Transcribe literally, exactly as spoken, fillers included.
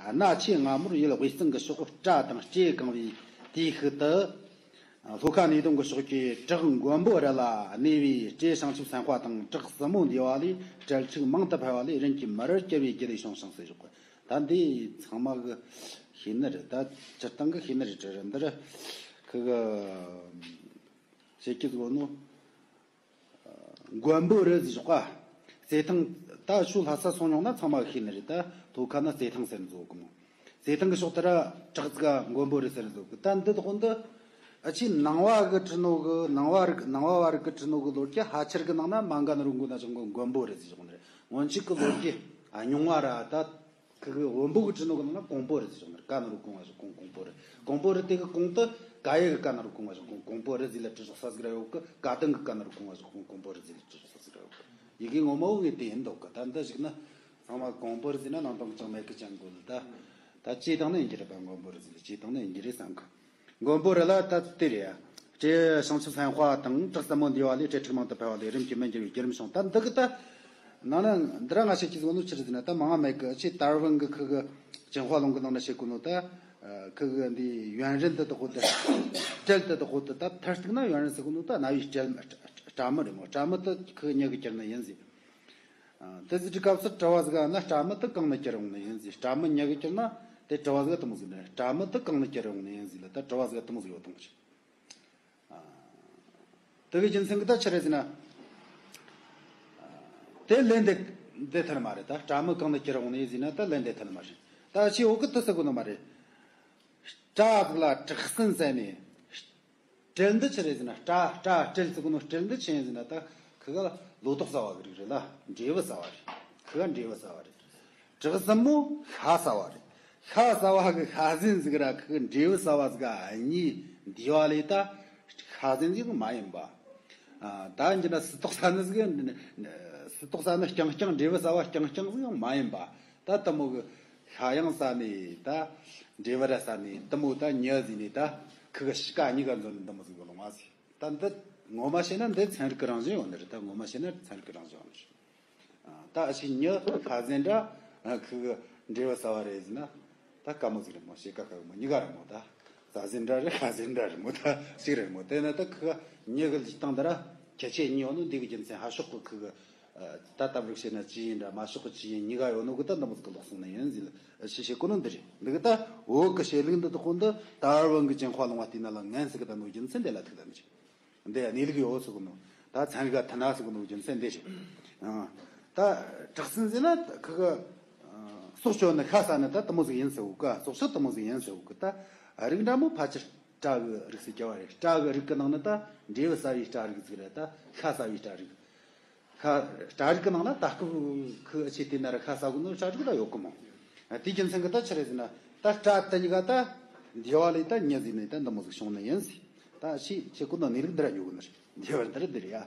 སྣ་ཆེ་སྔ་མོར་ཡུལ་དབུས་གཙང་གི་ཕྱོགས་སྤྲ་དང་སྤྲེའུ་གང་བའི་དུས་ཤིག་ཏུ། ལྷོ་ཁ་ནུས་ལྡན་གྱི་ཕྱོགས་ཀྱི་བྲག་མགོན་པོ་རི་ལ་གནས་པའི་སྤྲེའུ་བྱང་ཆུབ་སེམས་དཔའ་དང་བྲག་སྲིན་མོ་འདུས་པ་ལས་སྤྲེལ་ཕྲུག་མང་དུ་འཕེལ་བ་ལས་རིམ་གྱིས་མི་རུ་གྱུར་པའི་རྒྱུ་ལས་བྱུང་ཞིང་ཟེར་བཞག་གི། ད་འདི་ཚང་མ་གི་ཤེས་ནི་རེད། ད་སྤྱིར་བཏང་གི་ཤེས་ནི་རེད། འདིར་ཁི་གི་བྱེད་ཀྱི་བཟོ་ནོ། མགོན་པོ་རི་ཟེར་བཞག་ག། རྩེ་ཐང་། ད་ཆུ་ལྷ་ས་སོང་མྱོང་ན་ཚང་མ་ཤེས་ནི་རེད། ད་ལྷོ་ཁ་ན་རྩེ་ཐང་ཟེར་བཟོ་གི་མོ། རྩེ་ཐང་གི་ཕྱོགས་དེ་ར་བྲག་ཙིག་ག་མགོན་པོ་རི་ཟེར་བཟོ་གི། ད་འདི་དག་འདི་ཨ་ཆི་ནང་བ་གི་བྲི་ནོ་གི། ནང་བ་རིག་ནང་བ་བ་རིག་གི་བྲི་ནོ་གི་ལོ་རྒྱུས་ཕལ་ཆེར་གི་ནང་ན་མ་འགའ་ན་རུ་མགོ་ན་བཞག་མགོན་པོ་རི་ཟེར་བཞག་ནི་རེད། སྔོན་ཆད་གི་ལོ་རྒྱུས་ཨ་ཉུང་བ་ར་ད། ཁི་གི་བོན་པོ་གི་བྲི་ནོ་གི་ནང་ན་ཀོང་པོ་རི་ཟེར་བྱུང་ནི་རེད། ཀ་ན་རོ་ཀོང་བ་ཞིག་ཀོང་། ཀོང་པོ་རི། ཀོང་པོ་རི་དེ་གི་ཀོང་དེ་ཀ་ཡ་གི་ཀ་ན་རོ་ཀོང་བ་ཞིག་ཀོང་། ཀོང་པོ་རི་ཟེར་ལ་བྲི་ཆོག་ས་ཟིག་ར་ཡོད་གི། ཀ་དང་གི་ཀ་ན་རོ་ཀོང་བ་ཞིག་ཀོང་། ཀོང་པོ་རི་ཟེར་ལ་བྲི་ཆོག་ས་ཟིག་ར་ཡོད་གི། ཡི་གེ་ངོ་མ་བོ་ངས་དེ་ཡིན་འདོད་གི། ད་འདི་ཞིག་ན་ཚང་མ་ཀོང་པོ་རི་ཟེར་ན་ནང་དོན་ཅང་མེད་གི་ཅང་གོ་ལ། ད་ད་ཅི་དང་ནི་ཡིན་གྱི་རེད་པ། མགོན་པོ་རི་ཟེར་ལ་ཅི་དང་ནི་ཡིན་གྱི་རེད་བསམ་གི། མགོན་པོ་རི་ལ་ད་དེ་རེད་ཡ། སྤྲེའུ་བྱང་ཆུབ་སེམས་དཔའ་དང་བྲག་སྲིན་མོ་འདུས་པ་ལས་སྤྲེལ་ཕྲུག་མང་དུ་འཕེལ་བ་ལས་རིམ་གྱིས་མི་འགྱུར་བའི་བརྒྱུད་རིམ་བྱུང་། ད་འདི་གི་ད་ནང་ན་འདི་ར་ང་ཞིག་གིས་བཟོ་ནོ་ཆི་རེད་ཟེར་ན། ད་མང་ང་མེད་གི། ཆི་ད་རུང་གི་ཁི་གི་ཅིན་ཧྭ་ལུང་གི་ནང་ན་བཤད་གོ་ནོ། ད་ཁི་གི་འདི་ཡུན་རིང་དུ་དག་གོ་དེ། སྤྲེལ་དུ་དག་གོ་དེ། ད་མཐར་གཏུགས་ན་ཡུན་རིང་ཟེར་གོ་ནོ་ད་རྣ་བའི་སྤྲེལ་སྤྲ་མི་རེད་མོ། སྤྲ་མི་དེ་ཁི་གི་མྱི་གི་གྱུར་ནི་ཡིན་ཟེར། ཨ། དེ་ཟེར་དུས་སྐབས་སུ་དྲི་བ་ཟིག་ན། སྤྲ་མི་དེ་གང་ནས་གྱུར་འོང་ནི་ཡིན་ཟེར། སྤྲ་མི་མྱི་གིས་གྱུར་ན་དེ་དྲི་བ་ཟིག་དེ་མོ་ཟིག་ནི། སྤྲ་མི་དེ་གང་ནས་གྱུར་འོང་ནི་ཡིན་ཟེར་ལ་ད་དྲི་བ་ཟིག་དེ་མོ་ཟིག་ཡོད་དང་ཟེར། ཨ། དེ་གི་རྒྱུ་མཚན་གི་ད་ཆི་རེད་ཟེར་ན། དེ་ལན་འདེབས་འདེབས་ཐུབ་ནི་མ་རེད། ད་སྤྲ་མི་གང་ནས་གྱུར་འོང་ནི་ཡིན་ཟེར་ན་ད་ལན་འདེབས་ཐུབ་ནི་མ་རེད། ད་ཆི་འོ་གི་དེ་ཟེར་གོ་ནི་མ་རེད། སྤྲ་ཟིག་ལ་བྲག་སྲིན་ཟེར་ནས། སྤྲེལ་འདི་ཆི་རེད་ཟེར་ན། སྤྲ་སྤྲ་སྤྲེལ་ཟེར་གོ་ནོ་སྤྲེལ་འདི་ཆི་ཡིན་ཟེར་ན། ད་ཁི་ག་ལོ་ཏོག་ཟ་བ་གི་རིགས་རེད་ལ། འབྲས་བུ་ཟ་བ་རེད། ཁི་ག་འབྲས་བུ་ཟ་བ་རེད། བྲག་སྲིན་མོ་ཤ་ཟ་བ་རེད། ཤ་ཟ་བ་གི་ཤ་ཟན་ཟིག་ར་ཁི་ག་འབྲས་བུ་ཟ་བ་ཟིག་ག་གཉིས་འདུས་པ་ལས་ད་ཤ་ཟན་ཟིག་མ་ཡིན་པ། ཨ། ད་འདི་ན་སུ་ཏོག་ཟ་ནི་ཟིག་སུ་ཏོག་ཟ་ནི་རྐྱང་རྐྱང་། འབྲས་བུ་ཟ་བ་རྐྱང་རྐྱང་ཟིག་མ་ཡིན་པ། ད་དེ་མོ་གི་ཤ་ཡང་ཟ་ནི། ད་འབྲས་བུ་ར་ཟ་ནི། དེ་མོ་ད་མྱི་ཟེར་ནི་ད་ཁི་གི་གཤིས་ཀ་གཉིས་ཀ་འཛོམས་ནི་འདི་མོ་ཟིག་གི་ལོང་བ་ཟིག། ད་འདི་ངོ་མ་བཤད་ན་འདི་ཚན་རིག་གི་རང་བཞིན་ཡོད་ནི་རེད། ད་ངོ་མ་བཤད་ན་ཚན་རིག་གི་རང་བཞིན་ཡོད་ནི་རེད། ཨ། ད་ཨ་ཕྱི་མྱི་ཤ་ཟན་འདྲ་ཁི་གི་འབྲས་བུ་ཟ་བ་རེད་ཟེར་ན། ད་དཀའ་མོ་ཟིག་རེད་མོ། བྱེད་དཀའ་དཀའ་མོ། གཉིས་ཀ་རེད་མོ། ད་ཤ་ཟན་འདྲ་རེད། ཤ་ཟན་འདྲ་རེད་མོ། ད་ཞིག་རེད་མོ། དེ་ན་ད་ཁི་གི་མྱི་གི་ལུས་སྟེང་འདི་ར་ཁྱད་ཆོས་གཉིས་ཡོད་ནོ་འདི་གི་རྒྱུ་མཚན། ཧ་ཤོག་གི་ཁི་གི། ད་ལྟ་བུར་བཤད་ན་ཅི་ཡིན་འདྲ། མ་ཤོག་གི་ཅི་ཡིན་གཉིས་ཀ་ཡོད་ནོ་གི་ད་འདི་མོ་ཟིག་གི་ལོག་སོང་ནི་ཡིན་ཟེར་ལ་ཞེས་བཤད་གོ་ནོ་འདི་རེད། འདི་གི་ད་བོད་གི་བཤད་ལུགས་འདི་དག་གོ་འདི་ད་རུང་གི་ཅིན་ཧྭ་ལུང་བ་དེ་ན་ལ་ངན་ཟིག་གི་ད་ནོ་རྒྱུ་མཚན་འདི་ལ་ཐུག་ད་མི་ཆེ། འདི་གནས་ལུགས་ཡོད་ཟེར་གོ་ནོ། ད་ཚན་རིག་ག་མཐུན་ན་ཟེར་གོ་ནོ་རྒྱུ་མཚན་འདི་ཞིག། ཨ། ད་བྲག་སྲིན་ཟེར་ན་ཁི་གི་སྲོག་གཅོད་ནི་ཤ་ཟ་ནི་ད་དེ་མོ་ཟིག་ཡིན་ཟེར་གོ་གི། སྲོག་གཅོད་དེ་མོ་ཟིག་ཡིན་ཟེར་གོ་གི། ད་རིགས་འདྲ་མོ་ཕལ་ཆེར་སྤྲ་གི་རིགས་སུ་གྱུར་པ་རེད། སྤྲ་གི་རིགས་གི་ནང་ནས་ད་འབྲས་བུ་ཟ་བའི་སྤྲ་རིགས་ཟིག་རེད། ད་ཤ་ཟ་བའི་སྤྲ་རིགས། ཤ་སྤྲ་རིགས་གི་ནང་ན་ད་སྐབས་ཁི་ཨ་ཆེ་དེ་ན་ར་ཤ་ཟ་གོ་ནོ་སྤྲ་རིགས་ད་ཡོད་གི་མོ། དེ་རྒྱུ་མཚན་གི་ད་ཆི་རེད་ཟེར་ན། ད་སྤྲ་དེ་གཉིས་ཀ་ད་འདུས་པ་ལས་ད་མྱི་ཟེར་ནི་ད་འདི་མོ་ཟིག་བྱུང་ནི་ཡིན་ཟེར། ད་ཤི་ཆེ་གོ་ནོ་གནས་ལུགས་འདི་ར་ཉོ་གི་ནི་རེད། འདི་བར་འདི་ར་འདི་རེད་ཡ།